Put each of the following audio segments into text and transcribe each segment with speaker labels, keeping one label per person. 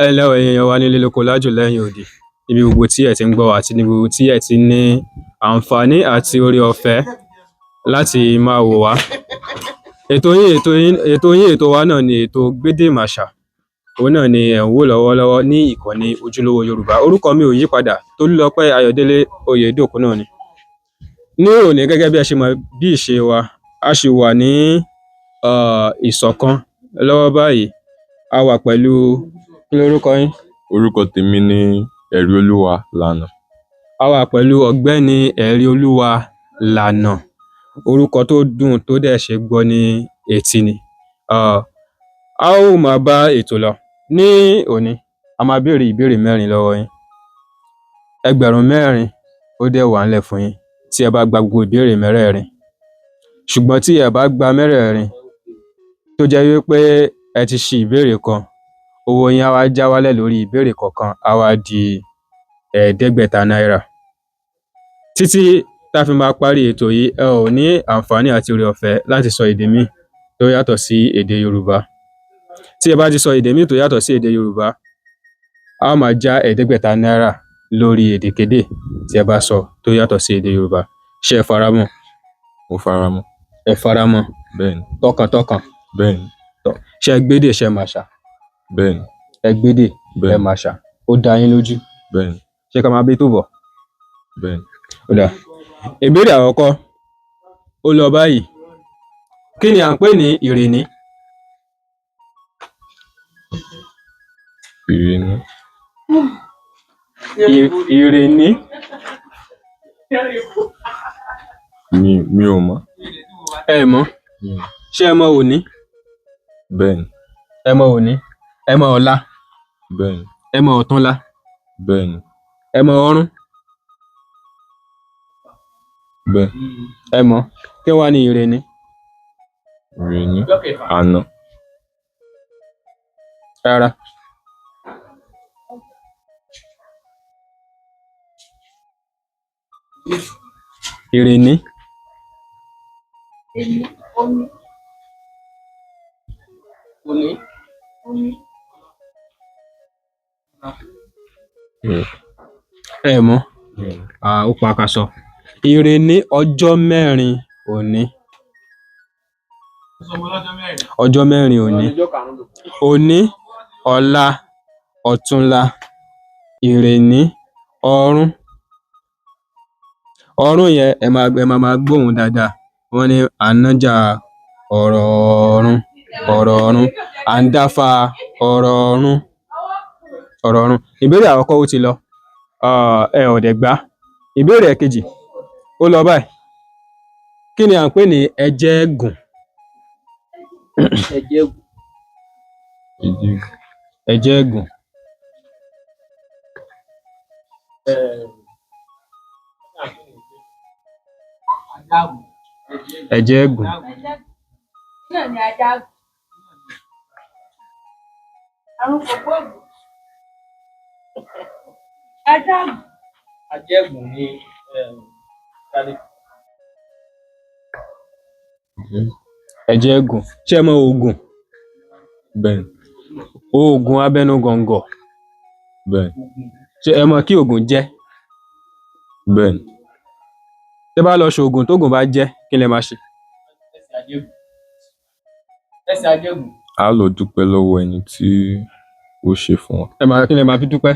Speaker 1: Ẹ ǹlẹ́ o, ẹ̀yin èèyàn wa nílé lóko lájò lẹ́yìn odi, níbi gbogbo tí ẹ ti ń gbọ́ wa àti níbi gbogbo tí ẹ ti ní àǹfààní àti oore ọ̀fẹ́ láti máa wò wá. Ètò yín, ètò yín, ètò yín, ètò wa náà ni ètò Gbédèmàṣà. Òun náà ni ẹ̀ ń wò lọ́wọ́lọ́wọ́ ní ìkànnì Ojúlówó Yorùbá. Orúkọ mi ò yí padà, Tolúlọpẹ́ Ayọ̀délé Oyèdòkun náà ni. Ní òní, gẹ́gẹ́ bí ẹ ṣe mọ̀ bí ìṣe wa, a ṣì wà ní ìṣọ̀kan lọ́wọ́ báyìí. A wà pẹ̀lú, kí lorúkọ yín?
Speaker 2: Orúkọ tèmi ni Ẹ̀ríolúwa Lànà.
Speaker 1: A wà pẹ̀lú Ọ̀gbẹ́ni Ẹ̀ríolúwa Lànà. Orúkọ tó dùn tó dẹ̀ ṣe gbọ́ ní etí ni. A ó máa bá ètò lọ. Ní òní, a máa béèrè ìbéèrè mẹ́rin lọ́wọ́ yín. Ẹgbẹ̀rún mẹ́rin ó dẹ̀ wà ńlẹ̀ fún yín tí ẹ bá gba gbogbo ìbéèrè mẹ́rẹ̀ẹ̀rin. Ṣùgbọ́n tí ẹ bá gba mẹ́rẹ̀ẹ̀rin, tó jẹ́ wípé ẹ ti ṣi ìbéèrè kan, owó yín á wá já wálẹ̀ lórí ìbéèrè kọ̀ọ̀kan, á wá di ẹ̀ẹ́dẹ́gbẹ̀ta náírà. Títí tá fi máa parí ètò yìí, ẹ ò ní àǹfààní àti oore ọ̀fẹ́ láti sọ èdè míì tó yàtọ̀ sí èdè Yorùbá. Tí ẹ bá ti sọ èdè míì tó yàtọ̀ sí èdè Yorùbá, a ó máa já ẹ̀ẹ́dẹ́gbẹ̀ta náírà lórí èdèkédè tí ẹ bá sọ tó yàtọ̀ sí èdè Yorùbá. Ṣé ẹ faramọ́?
Speaker 2: Mo faramọ́.
Speaker 1: Ẹ faramọ́?
Speaker 2: Bẹ́ẹ̀ni.
Speaker 1: Tọkàntọkàn?
Speaker 2: Bẹ́ẹ̀ni.
Speaker 1: Ṣé ẹ gbédè, ṣé ẹ màṣà?
Speaker 2: Bẹ́ẹ̀ni.
Speaker 1: Ẹ gbédè, ẹ
Speaker 2: Bẹ́ẹ̀ni.
Speaker 1: màṣà. Ó dá yín lójú?
Speaker 2: Bẹ́ẹ̀ni.
Speaker 1: Ṣé ká máa bí tó bọ̀?
Speaker 2: Bẹ́ẹ̀ni.
Speaker 1: Ó dáa. Ìbéèrè àkọ́kọ́ ó lọ báyìí. Kí ni à ń pè ní ìrèní?
Speaker 2: Ìrèní.
Speaker 1: Ìrèní.
Speaker 2: Mi ò mọ̀.
Speaker 1: Ẹ mọ̀? Ṣé ẹ mọ̀ òní?
Speaker 2: Bẹ́ẹ̀ni.
Speaker 1: Ẹ mọ̀ òní. Ẹ mọ̀ ọ̀la.
Speaker 2: Bẹ́ẹ̀ni.
Speaker 1: Ẹ mọ̀ ọ̀túnla.
Speaker 2: Bẹ́ẹ̀ni.
Speaker 1: Ẹ mọ̀ ọ̀rún.
Speaker 2: Bẹ́ẹ̀.
Speaker 1: Ẹ mọ̀. Kí wá ní ìrèní?
Speaker 2: Ìrèní. Àná.
Speaker 1: Rárá. Ìrèní. Ẹ mọ̀. Ó pa àkàsọ. Ìrèní ọjọ́ mẹ́rin òní. Ọjọ́ mẹ́rin òní. Òní, ọ̀la, ọ̀túnla, ìrèní, ọ̀rún. Ọ̀rún yẹn ẹ máa máa gbóhùn dáadáa. Wọ́n ní ànájà ọ̀rọ̀ ọ̀run, ọ̀rọ̀ ọ̀run, à ń dáfá ọ̀rọ̀ ọ̀run, ọ̀rọ̀ ọ̀run. Ìbéèrè àkọ́kọ́ ó ti lọ. Ẹ ò dẹ̀ gbá. Ìbéèrè ẹ̀kejì ó lọ báyìí. Kí ni à ń pè ní ẹjẹ́gùn?
Speaker 2: Ìdí.
Speaker 1: Ẹjẹ́gùn. Ẹjẹ́gùn.
Speaker 3: Náà ni ajágùn. Àrùn kògbóògùn. Ajágùn.
Speaker 4: Ajẹ́gùn ni
Speaker 1: Ẹjẹ́gùn. Ṣé ẹ mọ òògùn?
Speaker 2: Bẹ́ẹ̀ni.
Speaker 1: Òògùn abẹnú gọ̀ǹgọ̀.
Speaker 2: Bẹ́ẹ̀ni.
Speaker 1: Ṣé ẹ mọ kí òògùn jẹ́?
Speaker 2: Bẹ́ẹ̀ni.
Speaker 1: Tẹ́ bá lọ ṣoògùn tóògùn bá jẹ́, kí lẹ máa ṣe?
Speaker 4: Ẹsẹ̀ ajẹ́gùn. Ẹsẹ̀ ajẹ́gùn.
Speaker 2: A lọ dúpẹ́ lọ́wọ́ ẹni tí ó ṣe fún wa.
Speaker 1: Ẹ máa, kí lẹ máa fi dúpẹ́?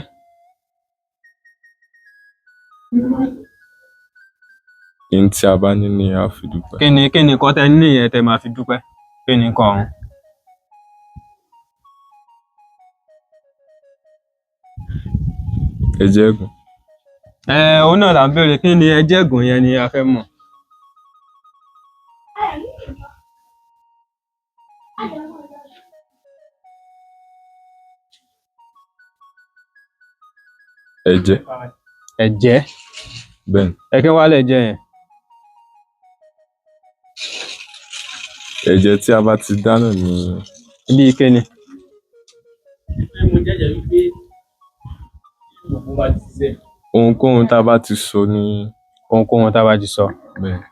Speaker 2: Ohun tí a bá ní ni a fi dúpẹ́.
Speaker 1: Kí ni nǹkan tẹ ní yẹn tẹ máa fi dúpẹ́? Kí ni nǹkan ọ̀hún?
Speaker 2: Ẹjẹ́gùn.
Speaker 1: Ẹ òun náà là ń béèrè, kí ni ẹjẹ́gùn yẹn ni a fẹ́ mọ̀.
Speaker 2: Ẹ̀jẹ̀.
Speaker 1: Ẹ̀jẹ̀.
Speaker 2: Bẹ́ẹ̀ni.
Speaker 1: Ẹ kí wá lẹ̀jẹ̀ yẹn.
Speaker 2: Ẹ̀jẹ̀ tí a bá ti dáná ni.
Speaker 1: Bí kí ni?
Speaker 4: Pé mo jẹ́jẹ̀ẹ́ wípé òògùn máa ti ṣiṣẹ́.
Speaker 2: Ohunkóhun tá a bá ti sọ ní.
Speaker 1: Ohunkóhun tá a bá ti sọ.
Speaker 2: Bẹ́ẹ̀ni.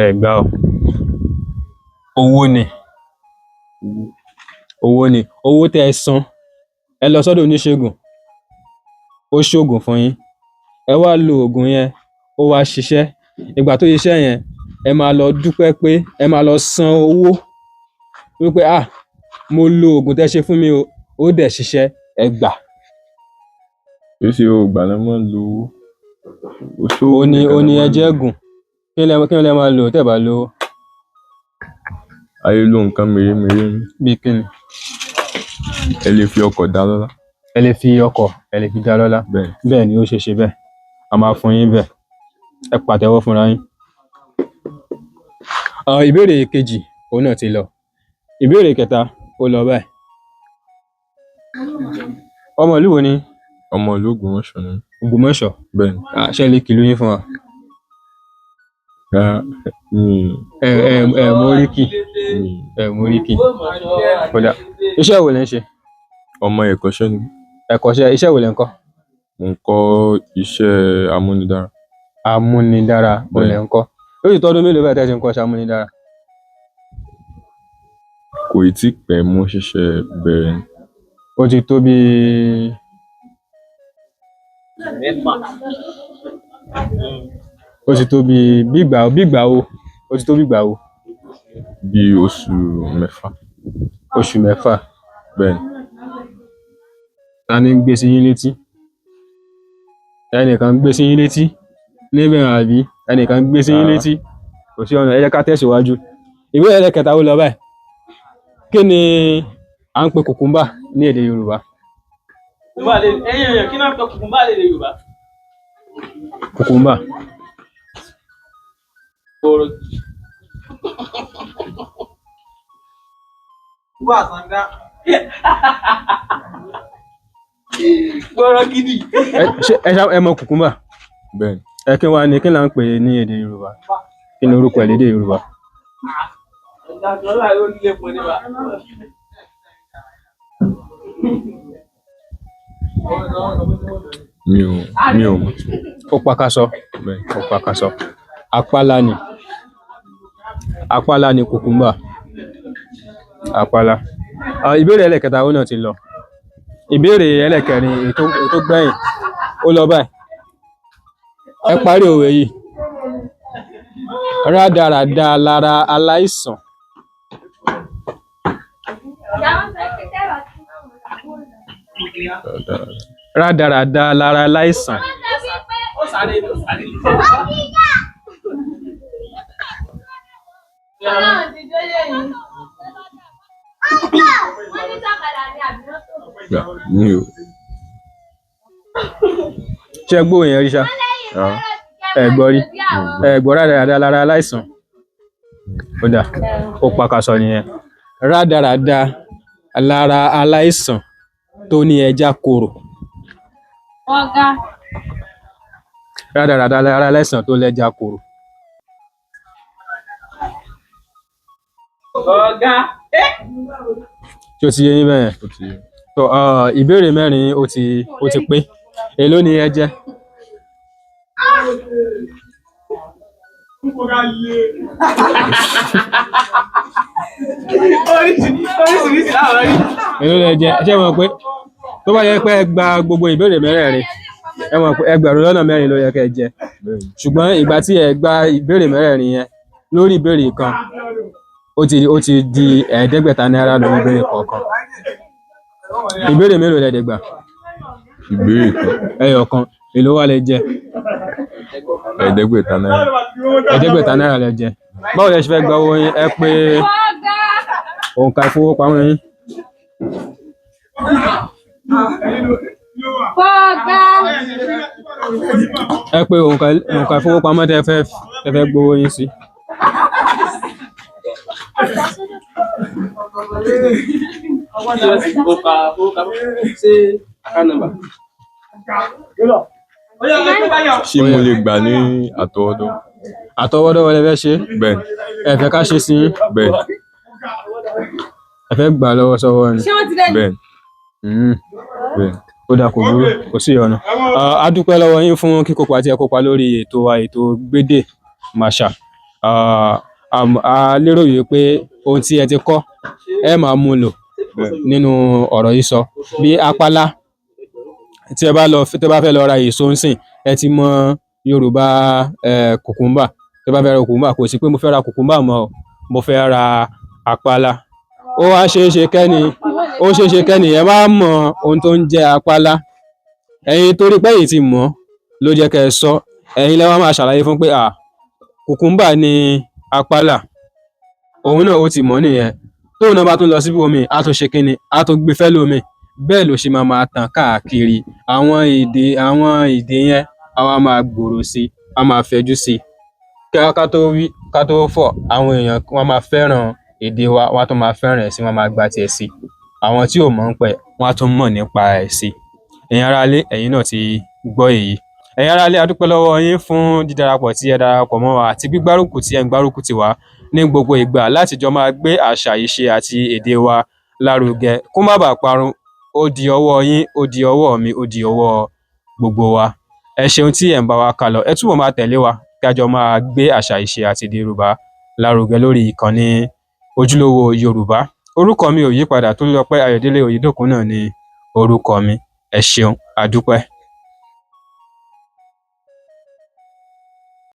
Speaker 1: Ẹ gbá o. Owó ni. Owó ni. Owó tẹ́ ẹ san Ẹ lọ sọ́dọ̀ oníṣègùn, ó ṣoògùn fún yín, ẹ wá lo oògùn yẹn, ó wá ṣiṣẹ́. Ìgbà tó ṣiṣẹ́ yẹn, ẹ máa lọ dúpẹ́ pé ẹ máa lọ san owó wípé ah, mo lo oògùn tẹ́ ṣe fún mi o, ó dẹ̀ ṣiṣẹ́, ẹ gbà.
Speaker 2: Kì í ṣe gbogbo ìgbà la máa ń lo owó.
Speaker 1: Ó ní
Speaker 2: Nìkan
Speaker 1: ó
Speaker 2: la
Speaker 1: ní
Speaker 2: máa
Speaker 1: ẹ
Speaker 2: ń lò.
Speaker 1: jẹ́ gùn. Kí lẹ máa lò tẹ́ ẹ bá lówó?
Speaker 2: A lè lo nǹkan mèremère mi.
Speaker 1: Bíi kíni?
Speaker 2: Ẹ lè fi ọkọ̀ dá lọ́lá.
Speaker 1: Ẹ lè fi ọkọ̀, ẹ lè fi dá lọ́lá.
Speaker 2: Bẹ́ẹ̀.
Speaker 1: Bẹ́ẹ̀ ni, ó ṣe ṣe bẹ́ẹ̀. A máa fún yín bẹ́ẹ̀. Ẹ pàtẹ́wọ́ fúnra yín. Ìbéèrè kejì, òun náà ti lọ. Ìbéèrè kẹta, ó lọ báyìí. Ọmọ ìlú wo ni?
Speaker 2: Ọmọ ìlú Ògbómọ̀ṣọ́ ni mí.
Speaker 1: Ògbómọ̀ṣọ́.
Speaker 2: Bẹ́ẹ̀ ni.
Speaker 1: Ah, ṣé ẹ lè kìlú yín fún wa?
Speaker 2: Rárá, mi
Speaker 1: Ẹ móríkì,
Speaker 2: mi
Speaker 1: ẹ móríkì. Kódà. Iṣẹ́ wo lẹ ń ṣe?
Speaker 2: Ọmọ ẹ̀kọ́ṣẹ́ ni mí.
Speaker 1: Ẹ̀kọ́ṣẹ́, iṣẹ́ wo lẹ ń kọ́?
Speaker 2: Mò ń kọ́ iṣẹ́ amúnidára.
Speaker 1: Amúnidára òun lẹ
Speaker 2: Bẹ́ẹ̀.
Speaker 1: ń kọ́. Ó sì tọ́dún mélòó báyìí tẹ́ ẹ ti ń kọ́ṣẹ́ amúnidára?
Speaker 2: Kò ì tí pẹ́, mo ṣẹ̀ṣẹ̀ bẹ̀rẹ̀ ni.
Speaker 1: Ó ti tó bí
Speaker 4: Mẹ́fà.
Speaker 1: Ó ti tó bí ìgbà wo? Ó ti tó bí ìgbà wo?
Speaker 2: Bí oṣù 6.
Speaker 1: Oṣù 6.
Speaker 2: Bẹ́ẹ̀ ni.
Speaker 1: Ta ni ń gbé sí yín létí? Ẹnìkan ń gbé sí yín létí níbẹ̀ àbí ẹnìkan ń gbé sí yín
Speaker 2: Rárá.
Speaker 1: létí? Kò sí ọ̀nà, ẹ jẹ́ ká tẹ̀síwájú. Ìbéèrè ẹlẹ́kẹta, ó lọ báyìí. Kí ni à ń pè cucumber ní èdè Yorùbá?
Speaker 4: Cucumber lè ẹ̀yin èèyàn, kí náà pé cucumber lè Yorùbá.
Speaker 1: Cucumber.
Speaker 4: Bọ̀rọ̀.
Speaker 5: Wà sànga.
Speaker 4: Gbọ́rọ̀ gidi.
Speaker 1: Ẹ ṣé ẹ ṣá ẹ mọ cucumber?
Speaker 2: Bẹ́ẹ̀ ni.
Speaker 1: Ẹ kí wá ní kí là ń pè é ní èdè Yorùbá? Kí ni orúkọ ẹ̀ lédè Yorùbá?
Speaker 4: Ìdájọ́ láàrin onílé pọ̀ níbà.
Speaker 2: Mi ò mọ̀.
Speaker 1: Ó pakasọ.
Speaker 2: Bẹ́ẹ̀ ni.
Speaker 1: Ó pakasọ. Àpálá ni. Àpálá ni cucumber. Àpálá. Ah, ìbéèrè ẹlẹ́kẹta, ó náà ti lọ. Ìbéèrè ẹlẹ́kẹrin, èyí tó gbẹ̀yìn, ó lọ báyìí. Ẹ parí òwe yìí. Rádaràda lára aláìsàn.
Speaker 2: Dáadáa.
Speaker 1: Rádaràda lára aláìsàn.
Speaker 4: Ó sáré ó sáré.
Speaker 3: Ọlọ́run ti jóyè yìí. Wọ́n ní sọ̀kadà ní àbí mọ́tò.
Speaker 2: Gbà, mi ò.
Speaker 1: Ṣé ẹ gbóhùn yẹn rí ṣá?
Speaker 2: Rárá.
Speaker 1: Ẹ gbọ́ rí. Ẹ gbọ́ rádaràda lára aláìsàn. Ó dà, ó pakasọ nìyẹn. Rádaràda lára aláìsàn tó ní ẹja korò.
Speaker 3: Ọ̀gá.
Speaker 1: Rádaràda lára aláìsàn tó lẹ́ja korò.
Speaker 4: Ọ̀gá.
Speaker 1: Tí ó ti yé yín bẹ́yẹn?
Speaker 2: Ó ti yé.
Speaker 1: Tó ìbéèrè mẹ́rin ó ti pé. Èló ni ẹ jẹ́?
Speaker 4: Oríṣiríṣi láwọn rí.
Speaker 1: Èló lẹ jẹ́? Ṣé ẹ mọ̀ pé tó bá yẹ pé ẹ gba gbogbo ìbéèrè mẹ́rẹ̀ẹ̀rin, ẹ mọ̀ pé 20,000 ló yẹ kẹ́ ẹ jẹ.
Speaker 2: Bẹ́ẹ̀ ni.
Speaker 1: Ṣùgbọ́n ìgbà tí ẹ gba ìbéèrè mẹ́rẹ̀ẹ̀rin yẹn, lórí ìbéèrè kan, ó ti di 500 náírà lórí ìbéèrè kọ̀ọ̀kan. Ìbéèrè mélòó lẹ dẹ̀ gbà?
Speaker 2: Ìbéèrè kan.
Speaker 1: Ẹyọ kan. Èló wá lẹ jẹ?
Speaker 2: 500 náírà.
Speaker 1: 500 náírà lẹ jẹ. Báwo lẹ ṣe fẹ́ gba owó yín? Ẹ pé
Speaker 3: Ọ̀gá.
Speaker 1: òǹkà ìfowópamọ́ yín.
Speaker 3: Ọ̀gá.
Speaker 1: Ẹ pé òǹkà ìfowópamọ́ tẹ́ fẹ́ gbowó yín sí.
Speaker 4: Ṣé account number?
Speaker 2: Ṣé mo lè gbà ní àtọwọ́dọ́?
Speaker 1: Àtọwọ́dọ́wọ́ lẹ fẹ́ ṣe?
Speaker 2: Bẹ́ẹ̀ ni.
Speaker 1: Ẹ fẹ́ ká ṣe sí yín?
Speaker 2: Bẹ́ẹ̀ ni.
Speaker 1: Ẹ fẹ́ gbà lọ́wọ́ sọ́wọ́ ni?
Speaker 3: Ṣé wọ́n ti dẹ́nu?
Speaker 2: Bẹ́ẹ̀ ni. Bẹ́ẹ̀ ni.
Speaker 1: Ó dà, kò burú, kò sí ìyọnu. A dúpẹ́ lọ́wọ́ yín fún kíkópa tí ẹ kópa lórí ètò wa, ètò Gbédè Màṣà. A lérò wípé ohun tí ẹ ti kọ́, ẹ máa mú lò. Nínú ọ̀rọ̀ yìí sọ bí apálá, tí ẹ bá lọ, tí ẹ bá fẹ́ lọ ra èso ńsìn, ẹ ti mọ Yorùbá kùkúmbà. Tí ẹ bá fẹ́ ra kùkúmbà, kò sí pé mo fẹ́ ra kùkúmbà mọ́ o, mo fẹ́ ra apálá. Ó wá ṣeé ṣe kẹ́ni, ó ṣeé ṣe kẹ́ni ẹ má mọ ohun tó ń jẹ́ apálá. Ẹ̀yin torí pé ẹ̀yin ti mọ̀ ló jẹ́ kẹ́ ẹ sọ. Ẹ̀yin lẹ wá máa ṣàlàyé fún pé à, kùkúmbà ni apálà. Òun náà ó ti mọ̀ nìyẹn. Tóun náà bá tún lọ síbòmíì, á tún ṣe kínni, á tún gbé fẹ́lòmíì. Bẹ́ẹ̀ ló ṣe máa máa tàn káàkiri àwọn èdè. Àwọn èdè yẹn á wá máa gbòòrò sí i, á máa fẹjú sí i. Ká tó wí ká tó fọ̀, àwọn èèyàn wọ́n máa fẹ́ràn èdè wa, wọ́n á tún máa fẹ́ràn ẹ̀ sí, wọ́n máa gba tiẹ̀ sí. Àwọn tí ò mọ̀ nípa ẹ̀, wọ́n á tún mọ̀ nípa ẹ̀ sí. Ẹ̀yin ará ilé, ẹ̀yin náà ti gbọ́ èyí. Ẹ̀yin ará ilé, a dúpẹ́ lọ́wọ́ yín fún dídarapọ̀ tí ẹ darapọ̀ mọ́ wa àti gbígbárùkù tí ẹ ń gbárùkù tì wá ní gbogbo ìgbà láti jọ máa gbé àṣà, ìṣe àti èdè wa lárugẹ kó má bàa parun. Ó di ọwọ́ yín, ó di ọwọ́ mi, ó di ọwọ́ gbogbo wa. Ẹ ṣeun tí ẹ̀ ń bá wa kà lọ. Ẹ túbọ̀ máa tẹ̀lé wa kí a jọ máa gbé àṣà, ìṣe àti èdè Yorùbá lárugẹ lórí ìkànnì Ojúlówó Yorùbá. Orúkọ mi ò yí padà, Tolúlọpẹ́ Ayọ̀délé Oyèdòkun náà ni orúkọ mi. Ẹ ṣeun, a dúpẹ́.